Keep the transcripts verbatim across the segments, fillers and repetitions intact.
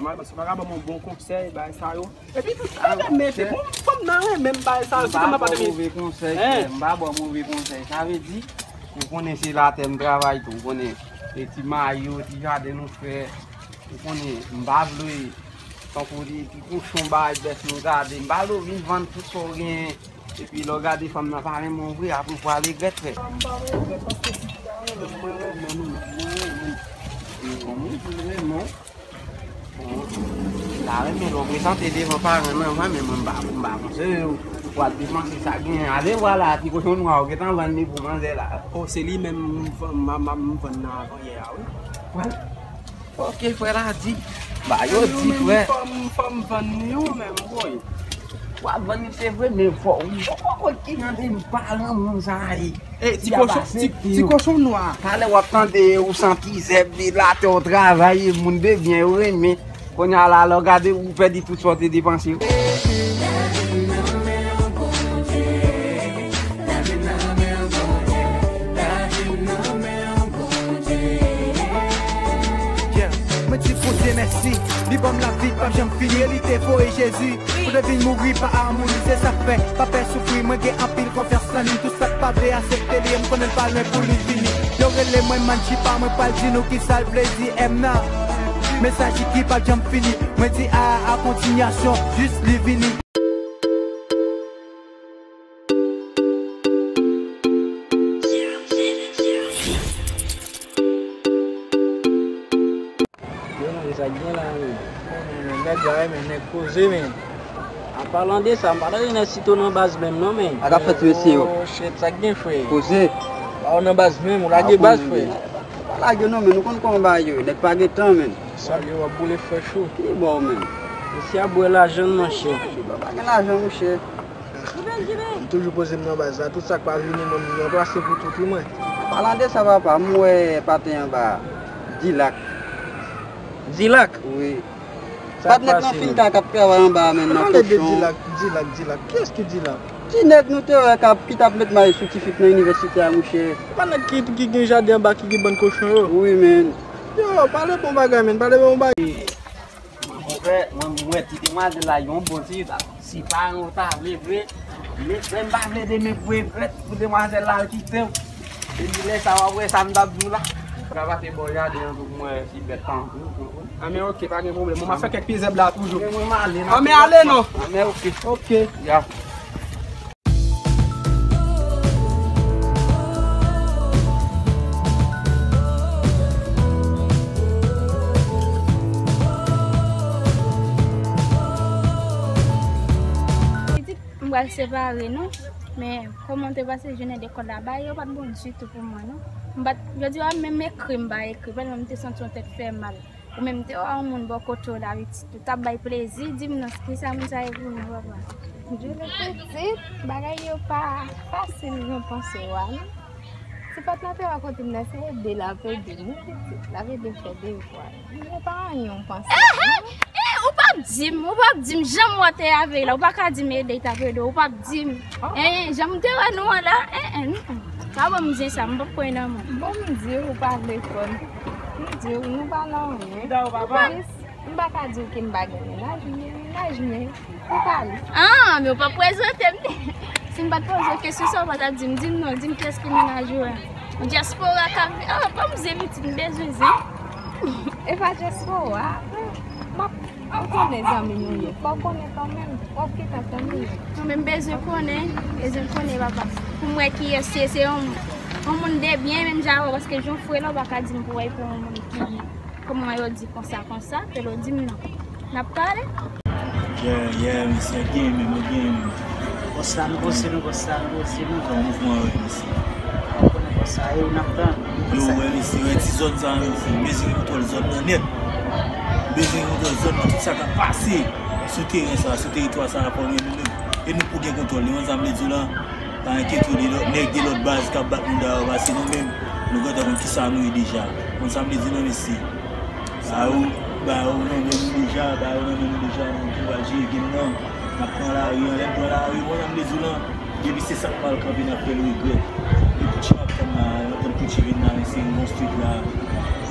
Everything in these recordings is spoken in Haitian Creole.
Mwen panse pa ka ban m yon bon konsèy, bagay sa yo. Epi tou, sa renmen, se bon, fanm nan renmen m, bagay sa yo, si fanm nan pa renmen. M pa ba w move konsèy, frè, m pa ba w move konsèy. Sa vle di, ou konnen se latè m travay tou, ou konnen, e ti mayo, ti jaden nou fè, ou konnen, m pa vle, tankou ti, ti kochon, bagay bèf nou gade, m pa vle w vin vann tout sa w genyen. Epi lè w gade fanm nan pa renmen w vre, apre w pral regrèt, frè. Mwen renmen nou, mwen renmen nou. Mwen renmen nou. Bon, la renmen lè w prezante devan paran nan, mwen menm mwen m pa, m pa panse w pral depanse sa k genyen. Ale vwala, ti kochon nwa, ou gentan vann li pou manzè la. Oh, se li menm m vann, m, m, m vann nan avan yè a, wi. Wè. Ok, frè la di. Ba, yo di, frè. Fò m, fò m vann li, wi, menm, boy. W ap vann li, se vre, men fò, wi. Ou konprann ki jan de paran moun sa a ye. E, ti kochon, ti, ti kochon nwa. Talè w ap tande, ou santi zèb li, latè w travay, e moun de byen, yo renmen. Kounye a la, lè w gade, ou pèdi tout sa w te depanse. Yeah. Mwen di Bondye mèsi, li ban m lavi k p ap janm fini, e li te voye Jezi pou te vin mouri pa amoun li, se sa k fè pa pè soufri, mwen gen anpil konfyans nan li, tout sa k pa vle aksepte li, e m konnen l pa lwen pou li vini. Yo rele mwen Manchipa, mwen pral di nou kisa l vle di M nan. Mesaj li ki p ap janm fini, mwen di a a kontinyasyon, jis li vini. Yo, men, sa k gen la, men. Bon, men, men, nèg la, men, nèg poze, men. An palan de sa, m pa tande nèg Sito nan baz menm non, men. Sa k ap fèt, mesye yo? Oh, shit, sa k gen, frè? Poze. Pa w nan baz menm, ou lage baz, frè. Pa lage non, men, nou konn kòman bagay yo ye. Nèg pa gen tan, men. Sa yo, w ap boule frè cho. Ki bò w menm? Mesye ap bwè lajan, monchè. Shit, pa gen lajan, monchè. M toujou poze m nan baz la, tout sa k pa vini mwen, m ranplase pou tout wi mwen. Palan de sa, papa, m wè paten anba a. Dilak. Dilak? Wi. Sa k pase menm? Patnè nan finka k ap travay anba a, men nan kochon. Pale de Dilak, Dilak, Dilak. Kiyès ki Dilak? Ti nèg nou te wè k ap, ki t ap met may sou ti fi k nan inivèsite a, monchè. Pa nèg ki, ki gen jaden anba ki gen bann kochon yo? Wi, men. Yo, pale bon bagay, men, pale bon bagay. Mwen, mwen, mwen, ti demwazèl la, yon bon ti, si paran w ta vle vre, men, men m pa vle demen pou regrèt, pou demwazèl la al kite w. Epi lè sa, w ap wè sa m t ap di w la. Gravate bò jaden an tou pou mwen, si bèt pa antre. A, men oke, pa gen pwoblèm. Mwen, m ap fè kèk pye zèb la toujou. Men mwen, m ale, a, men ale non. A, men oke. Oke. Ya. Pitit, m pral separe nou, men kòman te pase jounen lekòl la, bagay yo pa t bon ditou pou mwen, non. M pa t, jodi a, menm ekri m pa ekri, tèlman m te santi yon tèt fè mal. Ou menm te wè yon moun bò kote w la, pitit, ou t ap bay plezi, di m non, kisa moun sa ye pou nou, papa? Djouly pitit, bagay yo pa fasil jan w panse yo a, non. Si patnè te wè kote m nan, se ede l ap ede m, wi, pitit, l ap ede m fè devwa yo. Yo pa anyen w panse. Eh, eh, eh, ou p ap di m, ou p ap di m, jan m wè w te avè l la, ou pa ka di m ede l t ap ede w, ou p ap di m. Eh, jan m te wè nou an la, eh, eh, non. Pa ban m zen sa, m p ap kwè nan moun. Bon, m di w, ou pa vle kwè m. M di w, nou pa nan anyen. Anplis, m pa ka di w ke m pa gen mennaj, m gen mennaj, men ou pale. Ah, men ou pa prezante m. Si m pa t poze w kesyon sa, ou pa t ap di m. Di m non, di m kiyès ki mennaj ou a. Dyaspora k ap, ah, ban m zen pitit, m bezwen zen. E pa dyaspora. M ap Ou konnen zanmi nou ye. Fò w konnen kanmenm. W ap gentan konnen. Mwen menm bezwen konnen, bezwen konnen papa. Pou m wè kiyès se, se yon, yon moun de byen menm jan avè w, paske jan w fre la, w pa ka di m pou w al pran yon moun ki, kòman yo di konsa, konsa, ke l ou di m non. N ap pale? Yeah, yeah, mesye, gen menm, gen menm. Bòs la, nou bòse nou, bòs la, nou bòse nou. Fè yon mouvman avè l, mesye. Ou konnen bòs sa ye, n ap tann. Yo, wè, mesye, wè, ti zòn sa, mesye. M bezwen gen kontwòl zòn nan nèt. M bezwen gen kontwòl zòn nan, tout sa k ap pase sou teren sa, sou teritwa sa, fò nou, nou menm. E nou pou gen kontwòl li, konn sa m vle di w la. Pa enkyete w de lòt nèg, de lòt baz k ap bat nou dayò, paske nou menm, nou gentan konn kisa nou ye deja. Konn sa m vle di w la, mesye. Ba yo, ba yo nan men nou deja, ba yo nan men nou deja, nou ki pral jere game nan. N ap pran lari an, lè n pran lari, bon, jan m te di w lan, depi se sa k mal kanpe, n ap fè l regrèt. E Poutji m ap tann la, m ap tann Poutji vin la, men se yon bon street la.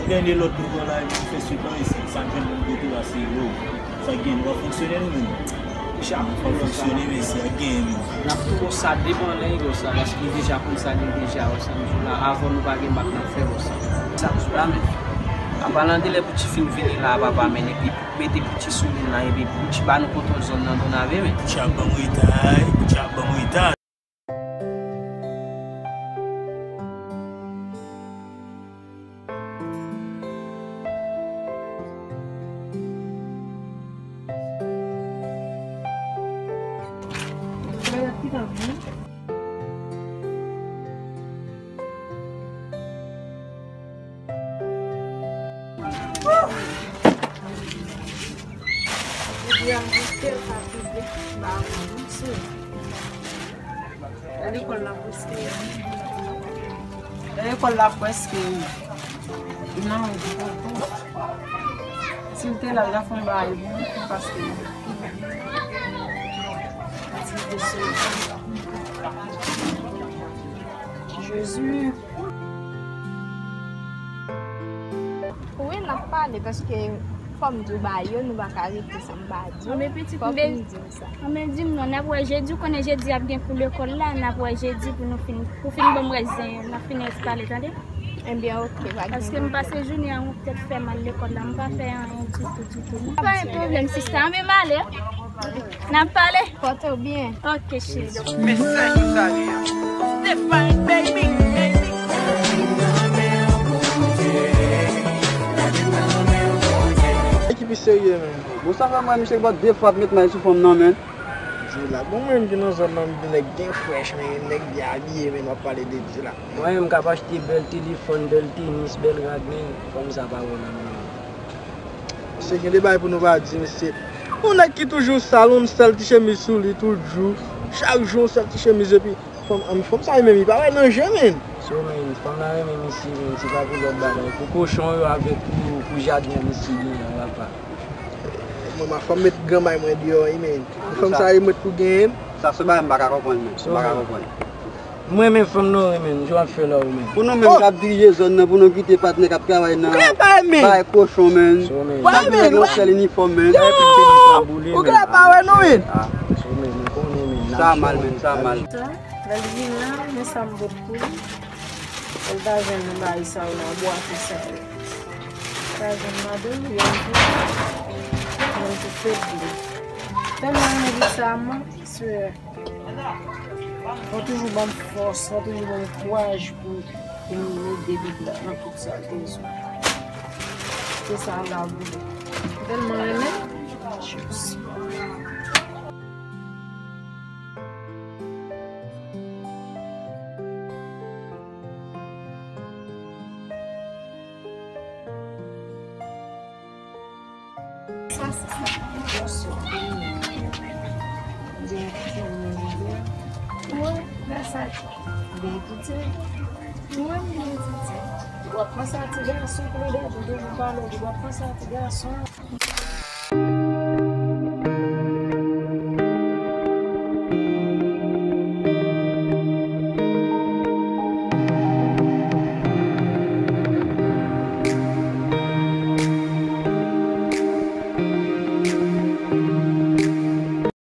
Dènye lòt nou pran la epi nou fè swit lan isi. Sa k jwenn pou nou kote la se yo. Sa k gen nou ap fonksyone nou menm. Chak fò fonksyone mesye a gen nou. N ap tou konsa devan lè konsa paske li deja konn sa li deja wè sa m di w la avan nou pa gen bak n ap fè konsa. Sa m di w la men. An palan de lè Poutji fin vini la papa men epi mete Poutji sou moun la epi Poutji ba nou kontwòl zòn nan Gonave men. Poutji ap ban m reta, Poutji ap ban m reta. Lekòl la prèske. Lekòl la prèske. Non, si l te la, l ta fè yon bagay bon, paske. Jezi. Wi, n ap pale, paske fò m di w ba yo, nou pa ka rete san m pa di w. Anben, pitit, fòk m di w sa. Anben, di m non, n ap wè jedi, ou konnen jedi ap gen kou lekòl la, n ap wè jedi pou nou fin, pou fin ban m rès zen yo, n ap fin rès pale, tande? Ebyen, oke, pa gen pwoblèm. Paske m pase jounen an, mwen pètèt fè mal lekòl la, m pa fè anyen ditou, ditou, non. Pa gen pwoblèm, sista, anben m ale. N ap pale. Pòte w byen. Ok, cheri. Mesaj nou salye a. Stefan, baby, baby. Ki pi serye, men. Bon, sa fè mwen, misye bat de fwa ap met may sou fanm nan, men. Di la. Bon, mwen menm ki nan zòn nan, m di nèg byen fresh, men nèg byen abiye, men m ap pale de di la. Mwen menm k ap achte bèl telefòn, bèl tenis, bèl rad, men fanm sa pa wè nan men. Mesye, gen de bagay pou nou pa di, mesye. Yon nèg ki toujou sal, yon sèl ti chemiz sou li, tout jou. Chak jou, yon sèl ti chemiz, epi fanm, fanm sa, li menm, li pa wè nan je, men. So, men, fanm nan renmen misye, men, se pa pou lòt bagay. Pou kochon yo avèk pou, pou jaden misye genyen an, papa. Mwen, ma fanm met granmay mwen deyò, wi, men. Fanm sa, li met pou genyen. Sa, se bagay m pa ka konprann, men. M pa ka konprann. Mwen menm fanm nan renmen, jan w ap fè la ou menm. Pou nou menm k ap dirije zòn nan, pou nou kite patnè k ap travay nan bay kochon, men. Patnè gen yon sèl inifòm, men. Ou gen pa wè nou, men. Sa mal, men, sa mal. Lè l vin la, men sa m pot pou li. Ou ta jwenn nan bagay sa yo nan bwate sa yo. Ou ta jwenn madanm li, yon tou, yon tou febli. Tèlman renmen li sa, man, sè. Fò toujou ban m fòs, fò toujou ban m kouraj pou, pou m ede pitit la nan tout sa l bezwen. Se sa l ap vle. M tèlman renmen l. Jis. Sa, se sa. Wi, lè sa. Gen piti. Wi, gen piti. W ap pran sa ti gason pou li dèyè, pou toujou pale, w ap pran sa ti gason.